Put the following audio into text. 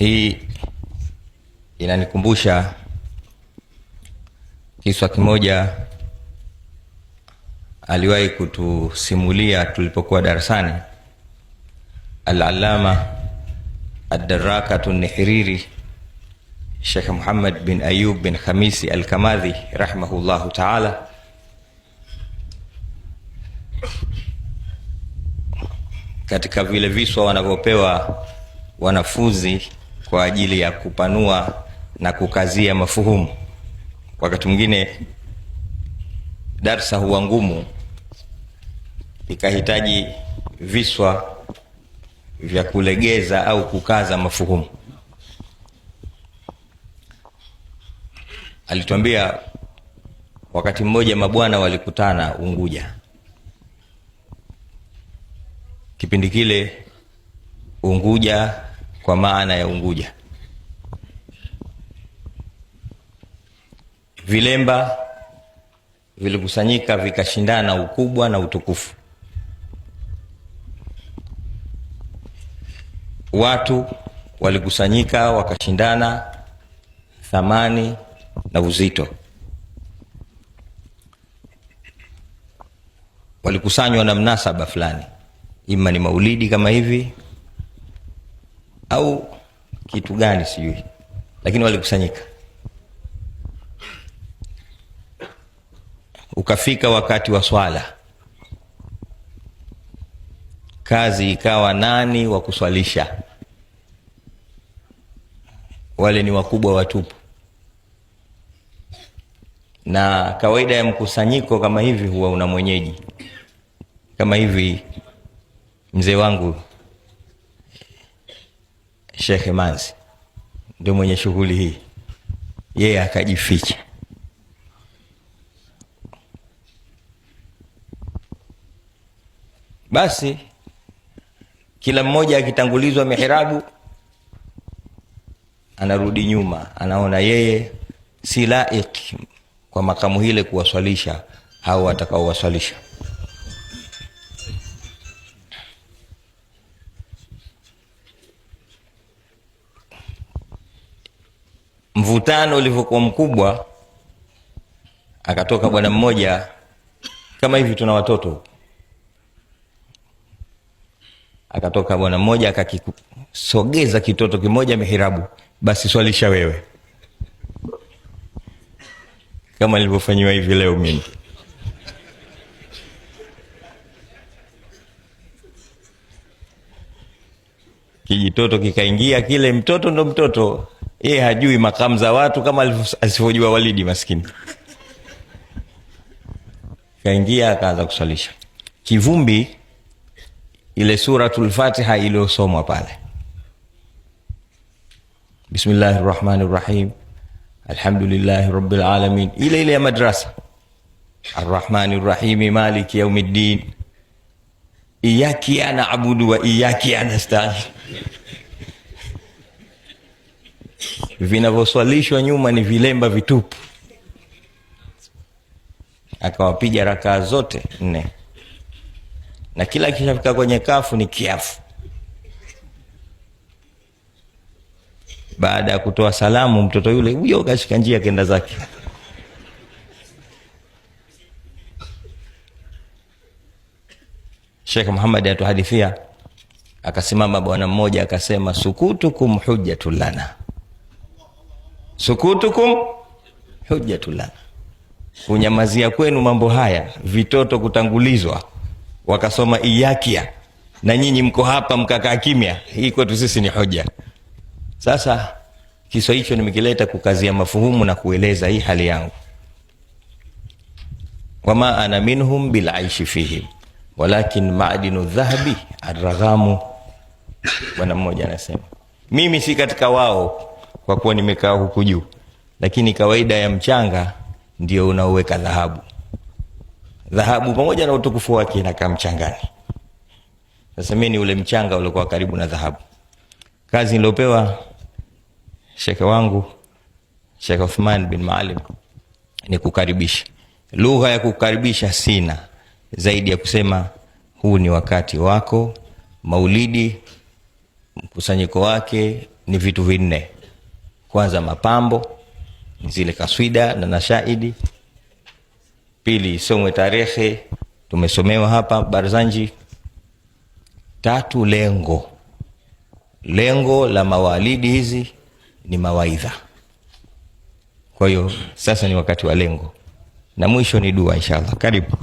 Hii inanikumbusha kiswa kimoja aliwahi kutusimulia tulipokuwa darasani Al-Allama Ad-Darakatu Nihiriri Sheikh Muhammad bin Ayub bin Khamisi Al-Kamadhi rahimahullahu taala, katika vile viswa wanavyopewa wanafunzi kwa ajili ya kupanua na kukazia mafuhumu. Wakati mwingine darsa huwa ngumu, ikahitaji viswa vya kulegeza au kukaza mafuhumu. Alituambia wakati mmoja mabwana walikutana Unguja. Kipindi kile Unguja kwa maana ya Unguja, vilemba vilikusanyika vikashindana ukubwa na utukufu. Watu walikusanyika wakashindana thamani na uzito. Walikusanywa na mnasaba fulani, ima ni maulidi kama hivi au kitu gani sijui, lakini walikusanyika. Ukafika wakati wa swala, kazi ikawa nani wa kuswalisha? Wale ni wakubwa watupu. Na kawaida ya mkusanyiko kama hivi huwa una mwenyeji kama hivi. Mzee wangu Sheikh Manzi ndio mwenye shughuli hii, yeye akajificha. Basi kila mmoja akitangulizwa mihrabu anarudi nyuma, anaona yeye si laiki kwa makamu hile kuwaswalisha hao watakaowaswalisha. Mvutano ulivyokuwa mkubwa, akatoka bwana mmoja kama hivi, tuna watoto. Akatoka bwana mmoja akakisogeza kitoto kimoja mihirabu, basi swalisha wewe, kama nilivyofanyiwa hivi leo mimi. Kijitoto kikaingia kile, mtoto ndo mtoto, yeye hajui makamu za watu kama asivyojua Walidi maskini. Kaingia akaanza kuswalisha kivumbi, ile Suratul Fatiha iliyosomwa pale, bismillahir rahmanir rahim alhamdulillahi rabbil alamin, ile ile ya madrasa, arrahmanir rahim maliki yaumiddin iyaki na'budu wa iyaki nasta'in. Vinavyoswalishwa nyuma ni vilemba vitupu. Akawapiga rakaa zote nne, na kila kishafika kwenye kafu ni kiafu. Baada ya kutoa salamu, mtoto yule huyo kashika njia kenda zake. Sheikh Muhammad atuhadithia, akasimama bwana mmoja akasema, sukutukum hujjatul lana, sukutukum hujjatul lana, kunyamazia kwenu mambo haya, vitoto kutangulizwa wakasoma iyakia, na nyinyi mko hapa mkakaa kimya, hii kwetu sisi ni hoja. Sasa kiswa hicho nimekileta kukazia mafuhumu na kueleza hii hali yangu. Wama ana minhum bil aishi fihim walakin maadinu dhahabi arraghamu. Bwana mmoja anasema mimi si katika wao kwa kuwa nimekaa huku juu, lakini kawaida ya mchanga ndio unaoweka dhahabu. Dhahabu pamoja na utukufu wake inakaa mchangani. Sasa mimi ni ule mchanga uliokuwa karibu na dhahabu. Kazi niliopewa shekhe wangu Shekhe Uthman bin Maalim ni kukaribisha. Lugha ya kukaribisha sina zaidi ya kusema huu ni wakati wako. Maulidi mkusanyiko wake ni vitu vinne. Kwanza mapambo, ni zile kaswida na nashaidi. Pili, isomwe tarehe, tumesomewa hapa Barzanji. Tatu, lengo la mawalidi hizi ni mawaidha. Kwa hiyo sasa ni wakati wa lengo, na mwisho ni dua inshallah. Karibu.